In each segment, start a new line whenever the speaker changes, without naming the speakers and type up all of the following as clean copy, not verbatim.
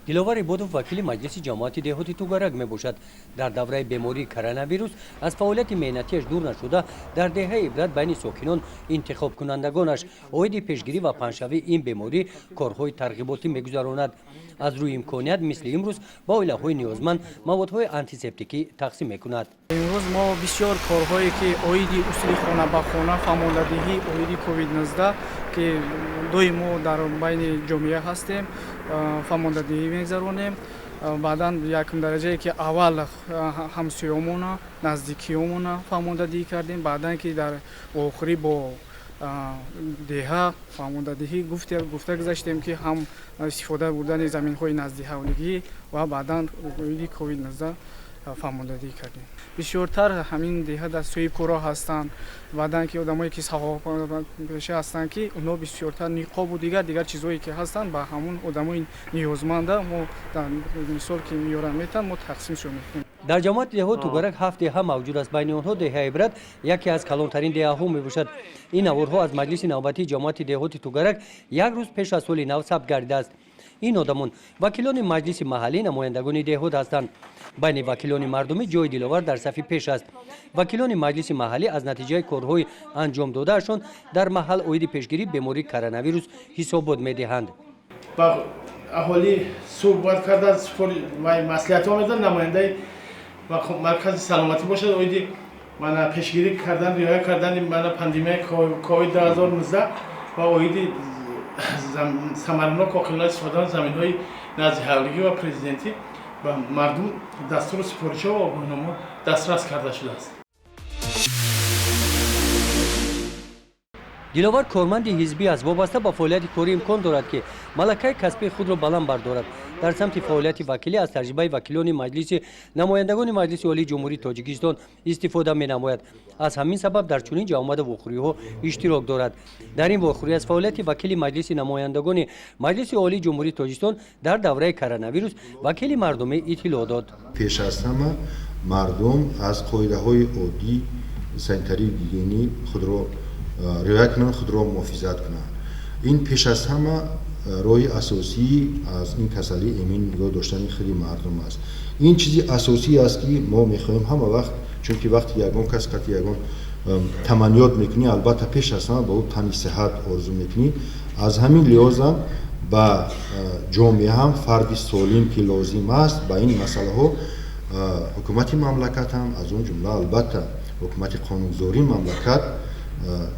Диловар Ибодов вакили Маҷлиси ҷамоати деҳоти Тугарак мебошад. Дар давраи бемории коронавирус аз фаъолияти меҳнатиаш дур нашуда, дар деҳаи Ибрат байни сокинон, интихобкунандагонаш оиди пешгирӣ ва паҳншавии ин беморӣ корҳои тарғиботӣ мегузаронад. Аз рӯи имконият, мисли имрӯз, ба оилаҳои ниёзманд маводҳои антисептикӣ тақсим мекунад.
Имрӯз мо бисёр корҳое, ки оиди усули хона ба хона фаҳмондадиҳӣ оиди COVID-19, ки доим мо дар байни ҷомеа ҳастем, фаҳмондадиҳӣ мегузаронем. Баъдан якум дараҷае, ки аввал ҳамсоёмона, наздикиёмона фаҳмондадиҳӣ кардем, баъдан ки дар охирӣ бо деҳа фаҳмондадиҳӣ гуфта гузаштем, ки ҳам истифода бурдани заминҳои наздиҳавлигӣ ва баъдан оиди COVID-19 фаҳмондадиҳӣ кардем. Бисёртар ҳамин деҳа дар соҳибкорҳо ҳастанд, баъдан ки одамое ки саховатпеша ҳастанд, ки онҳо бисёртар ниқобу дигар чизҳое ки ҳастанд, ба ҳамон одамои ниёзманда мо, мисол, ки меёранд, метаҳанд, мо тақсимшон мекунем.
Дар ҷамоати деҳот Тугарак ҳафт деҳа мавҷуд аст. Байни онҳо деҳаи Ибрат яке аз калонтарин деҳаҳо мебошад. Ин наворҳо аз маҷлиси навбатии ҷамоати деҳоти Тугарак як рӯз пеш аз соли нав сабт гардидааст. Ин одамон вакилони маҷлиси маҳаллӣ, намояндагони деҳот ҳастанд. Байни вакилони мардумӣ ҷои Диловар дар сафи пеш аст. Вакилони маҷлиси маҳаллӣ аз натиҷаи корҳои анҷом додаашон дар маҳал оиди пешгирии бемории коронавирус ҳисобот медиҳанд.
Ба аҳолӣ суҳбат карда, маслиҳатҳо медод. Намояндаи маркази саломатӣ бошад, оиди мана пешгирӣ кардан, риоя кардани мана пандемияи ковид 2019 ва оиди самаранок, оқилона истифода заминҳои наздиҳавлигӣ ва президентӣ ба мардум дастуру супоришҳо ва огоҳнома дастрас карда шудааст.
Диловар корманди ҳизбӣ аст. Вобаста ба фаъолияти корӣ имкон дорад, ки малакаи касбии худро баланд бардорад. Дар самти фаъолияти вакилӣ аз таҷрибаи вакилони Маҷлиси намояндагони Маҷлиси Олии Ҷумҳурии Тоҷикистон истифода менамояд. Аз ҳамин сабаб дар чунин ҷамъомаду вохӯриҳо иштирок дорад. Дар ин вохӯрӣ аз фаъолияти вакили Маҷлиси намояндагони Маҷлиси Олии Ҷумҳурии Тоҷикистон дар давраи коронавирус вакили мардумӣ иттилоъ дод.
Пеш аз ҳама мардум аз қоидаҳои оддӣ санитарию гигиенӣ худро риоя кунанд, худро муҳофизат кунанд. Ин пеш аз ҳама роҳи асосии аз ин касалӣ эмин нигоҳ доштани худи мардум аст. Ин чизи асосӣ аст, ки мо мехоҳем ҳама вақт, чунки вақти ягон кас қати ягон таманниёт мекунӣ, албатта, пеш аз ҳама ба ӯ тани сиҳат орзу мекунӣ. Аз ҳамин лиҳозам ба ҷомеа ҳам фарди солим ки лозим аст. Ба ин масъалаҳо ҳукумати мамлакат ҳам, аз он ҷумла, албатта, ҳукумати қонунгузории мамлакат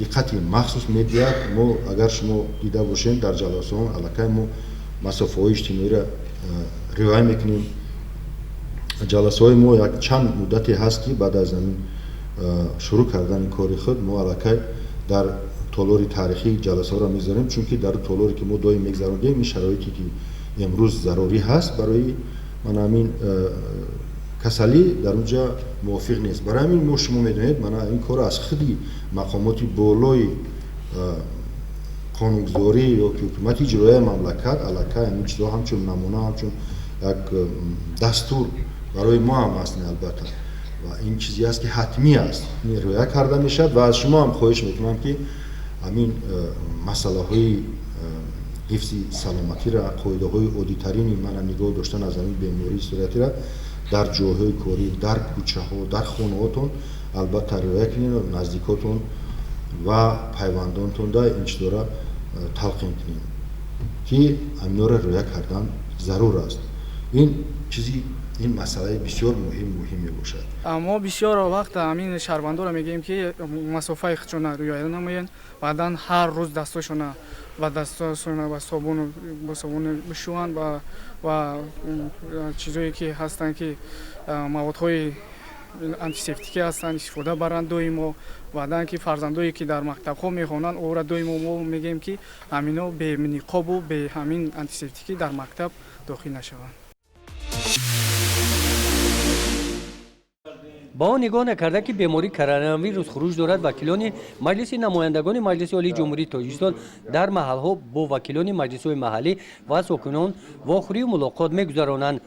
диққати махсус медиҳад. Мо, агар шумо дида бошем, дар ҷаласаҳо аллакай мо масофаҳои иҷтимоиро риоя мекунем. Ҷаласаҳои мо як чанд муддате ҳаст, ки баъд аз ҳамин шурӯъ кардани кори худ мо аллакай дар толори таърихӣ ҷаласаҳоро мегузарем, чунки дар толоре, ки мо доим мегузарондем, ин шароите, ки имрӯз зарурӣ ҳаст барои мана ҳамин касалӣ, дар он ҷа мувофиқ нест. Барои ҳамин мо, шумо медонед, мана ин корро аз худи мақомоти болои қонунгузорӣ ё ки ҳукумати иҷроияи мамлакат аллакай ҳамин чизҳо ҳамчун намуна, ҳамчун як дастур барои мо ҳам аст, албатта, ва ин чизе аст, ки ҳатмӣ аст, ин риоя карда мешавад. Ва аз шумо ҳам хоҳиш мекунам, ки ҳамин масъалаҳои ҳифзи саломатиро, қоидаҳои оддитарини мана нигоҳ доштан аз ҳамин бемории сироятиро дар ҷойҳои корӣ, дар кӯчаҳо, дар хонаҳотон, албатта, риоя кунед. Наздикотон ва пайвандонтонда ин чизҳоро талқин кунед, ки ҳаминҳоро риоя кардан зарур аст. Ин чизи, ин масъалаи бисёр муҳим мебошад.
Мо бисёр вақт ҳамин шаҳрвандоро мегӯем, ки масофаи худшона риоя намоянд, баъдан ҳар рӯз дастошона ва дастошона бо собун бишӯянд ва чизое ки ҳастанд, ки маводҳои антисептикӣ ҳастанд, истифода баранд доимо. Баъдан ки фарзандое, ки дар мактабҳо мехонанд, ора доимо мо мегӯем, ки ҳамино бе ниқобу бе ҳамин антисептикӣ дар мактаб дохил нашаванд.
Ба он нигоҳ накарда, ки бемории коронавирус хуруҷ дорад, вакилони Маҷлиси намояндагони Маҷлиси Олии Ҷумҳурии Тоҷикистон дар маҳалҳо бо вакилони маҷлисҳои маҳаллӣ ва сокинон вохӯрию мулоқот мегузаронанд.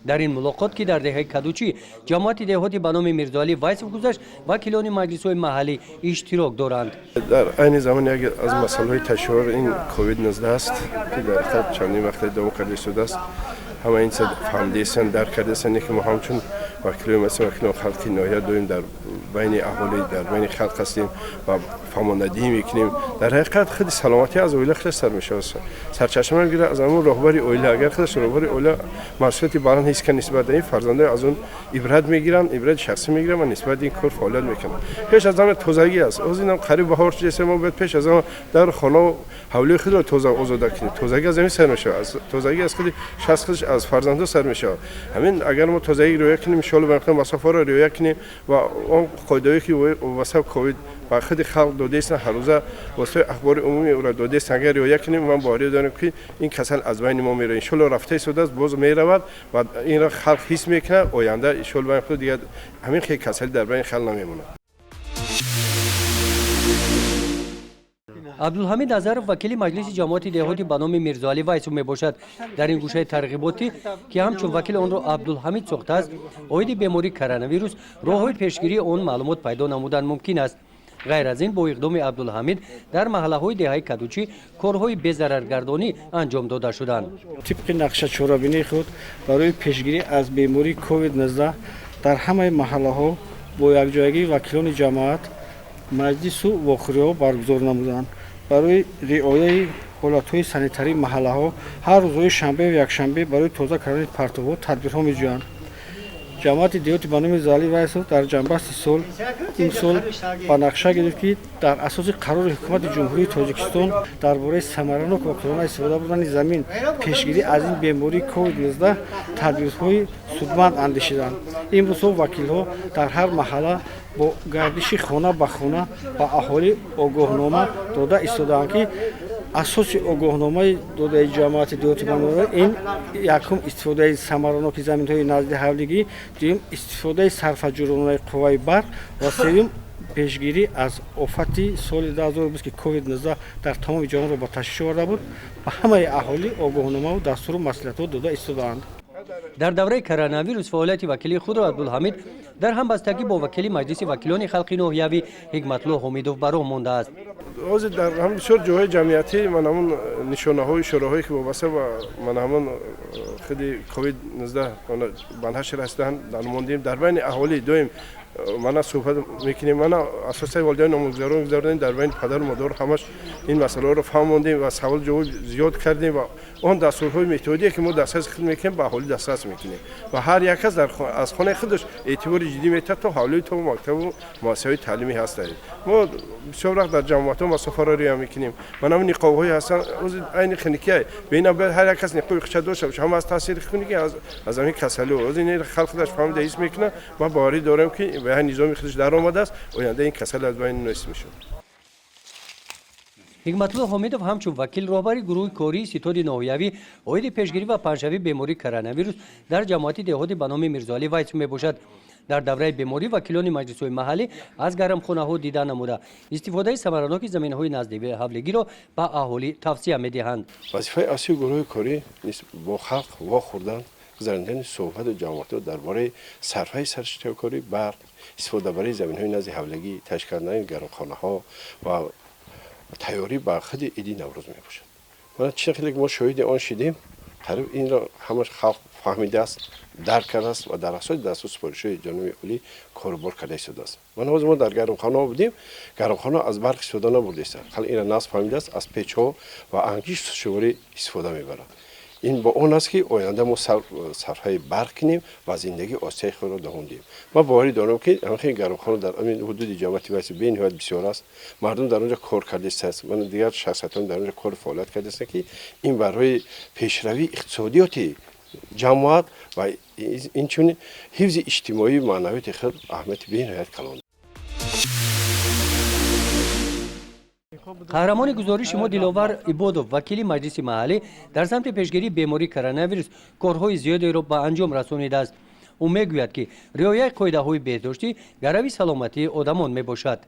Дар ин мулоқот, ки дар деҳаи Кадучӣ, ҷамоати деҳоти ба номи Мирзоалӣ Вайсов гузашт, вакилони маҷлисҳои маҳаллӣ иштирок доранд.
Дар айни замон яке аз масъалаҳои ташвишовар ин ковид-19 аст, ки дар ҳақиқат чандин вақте давом карда истодааст. ҳама ин чиз фаҳмидаистанд, дарк кардаистанд, ки мо ҳамчун вакилои масъул, вакилони халқи ноҳия доим дар байни аҳолӣ, дар байни халқ ҳастем ва фаҳмондадиҳӣ мекунем. Дар ҳақиқат худи саломатӣ аз оила худаш сар мешавад, сарчашма мегирад аз ҳамон роҳбари оила. Агар худаш роҳбари оила масъулияти баланд ҳис кунад нисбат ба ин, фарзандои аз он ибрат мегиранд, ибрати шахсӣ мегиранд ва нисбат ин кор фаъолият мекунанд. Пеш аз ҳама тозагӣ аст. Ҳозир қариб баҳор шудааст, мо бояд пеш аз ҳама дар хона ҳавлии худро тоза озода кунем. Тозагӣ аз ҳамин сар мешавад, тозагӣ аз худи шахс худаш, аз фарзандҳо сар мешавад. Ҳамин агар мо тозагӣ риоя кунем, иншоалло ба масофаро риоя кунем ва он қоидаҳое ки вобаста ба ковид ба худи халқ додаистанд, ҳаррӯза воситаи ахбори умумӣ ӯро додаистанд, агар риоя кунем, ман боварӣ дорам, ки ин касал аз байни мо меравад. Иншоалло рафта истодааст, боз меравад ва инро халқ ҳис мекунад. Оянда иншоалло ба худ дигар ҳамин хел касалӣ дар байни халқ намемонад.
Абдулҳамид Назаров вакили маҷлиси ҷамоати деҳоти ба номи Мирзоалӣ Вайсов мебошад. Дар ин гӯшаи тарғиботӣ, ки ҳамчун вакил онро Абдулҳамид сохтааст, оиди бемории коронавирус, роҳҳои пешгирии он маълумот пайдо намудан мумкин аст. Ғайр аз ин, бо иқдоми Абдулҳамид дар маҳаллаҳои деҳаи Кадучӣ корҳои безараргардонӣ анҷом дода шуданд.
Тибқи нақша чорабинии худ барои пешгирӣ аз бемории COVID-19 дар ҳамаи маҳаллаҳо бо якҷоягии вакилони ҷамоат маҷлису вохӯриҳо баргузор намуданд. Барои риояи ҳолатҳои санитарии маҳаллаҳо ҳар рӯзҳои шанбе ва якшанбе барои тоза кардани партовҳо тадбирҳо меҷӯянд. Ҷамоати деҳоти ба номи Мирзоалӣ Вайсов дар ҷанбасти сол имсол ба нақша гирифт, ки дар асоси қарори ҳукумати Ҷумҳурии Тоҷикистон дар бораи самаранок ва оқилона истифода бурдани замин, пешгирӣ аз ин бемории COVID-19 тадбирҳои судманд андешиданд. Имрӯзҳо вакилҳо дар ҳар маҳалла бо гардиши хона ба хона ба аҳолӣ огоҳнома дода истодаанд, ки асоси огоҳномаи додаи ҷамоати деҳоти ба номи ин якум истифодаи самараноки заминҳои назди ҳавлигӣ, дуюм истифодаи сарфаҷӯронаи қувваи барқ ва сеюм пешгирӣ аз офати соли 2020, ки COVID-19 дар тамоми ҷаҳонро ба ташвиш оварда буд, ба ҳамаи аҳолӣ огоҳномаву дастуру маслиҳатҳо дода истодаанд.
Дар давраи коронавирус фаъолияти вакилии худро Абдулҳамид дар ҳамбастагӣ бо вакили маҷлиси вакилони халқи ноҳиявӣ Ҳикматулло Ҳомидов ба роҳ мондааст.
Ҳозир дар ҳам бисёр ҷойҳои ҷамъиятӣ ман ҳамон нишонаҳо, ишораҳое ки вобаста ба ман ҳамон худи COVID-19 ба нашр ҳастанд, дар мондем дар байни аҳолӣ доим мана суҳбат мекунем, мана асосаи волидайни омӯзгарон гузаронем, дар байни падару модар ҳамаш ин масъалаҳоро фаҳмондем ва савол ҷавоб зиёд кардем ва он дастурҳои методие ки мо дастрас худ мекунем ба аҳолӣ дастрас мекунем ва ҳар як кас аз хонаи худаш эътибори ҷиддӣ метиҳад то ҳавлии то мактабу муассисаҳои таълимӣ ҳастанд. Мо бисёр вақт дар ҷамоатҳо масофаро риоя мекунем. Мана ҳамин ниқобҳое ҳастанд, айни хиникия ба ина бояд ҳар як кас ниқоби худша дошта бошад, ҳам аз таъсири хуники аз ҳамин касалиҳо. Ҳозир ин халқ худаш фаҳмида ҳис мекунад. Ман боварӣ дорам, ки ба ҳар низоми худаш даромадааст, оянда ин касал аз байн нест мешавад.
Ҳикматулло Ҳомидов ҳамчун вакил роҳбари гурӯҳи кории ситоди ноҳиявӣ оиди пешгирӣ ва паҳншавии бемории коронавирус дар ҷамоати деҳоти ба номи Мирзоалӣ Вайсов мебошад. Дар давраи беморӣ вакилони маҷлисҳои маҳаллӣ аз гармхонаҳо дида намуда истифодаи самараноки заминҳои назди ҳавлигиро ба аҳолӣ тавсия медиҳанд.
Вазифаи асосии гурӯҳи корӣ бо халқ вохӯрдан, гузарондани суҳбату ҷамоатҳо дар бораи сарфаи саршитокории барқ, истифодабарии заминҳои назди ҳавлигӣ, ташкил кардани гармхонаҳо ва тайёрӣ ба худи иди Наврӯз мебошад. Мана чӣ хеле мо шоҳиди он шидем, қариб инро ҳамаш халқ фаҳмидааст, дарк кардааст ва дар асоси дастуру супоришҳои ҷаноби олӣ корубор карда истодааст. Мана ҳозир мо дар гармхонаҳо будем, гармхонаҳо аз барқ истифода набурдаистанд. Халқ инро насб фаҳмидааст, аз печҳо ва ангишт сӯзишворӣ истифода мебарад. Ин бо он аст, ки оянда мо сарфаи барқ кунем ва зиндагии осияи худро давом диҳем. Ман боварӣ дорам, ки ҳамин гармхона дар ҳамин ҳудуди ҷамоати Вайсов бениҳоят бисёр аст. Мардум дар он ҷо кор кардааст, ман дигар шахсиятон дар он ҷо кору фаъолият кардаастанд, ки ин барои пешравии иқтисодиёти ҷамоат ва инчунин ҳифзи иҷтимоию маънавияти худ аҳамияти бениҳоят калон.
Қаҳрамони гузориши мо Диловар Ибодов, вакили маҷлиси маҳаллӣ, дар самти пешгирии бемории коронавирус корҳои зиёдеро ба анҷом расонидааст. Ӯ мегӯяд, ки риояи қоидаҳои беҳдоштӣ гарави саломатии одамон мебошад.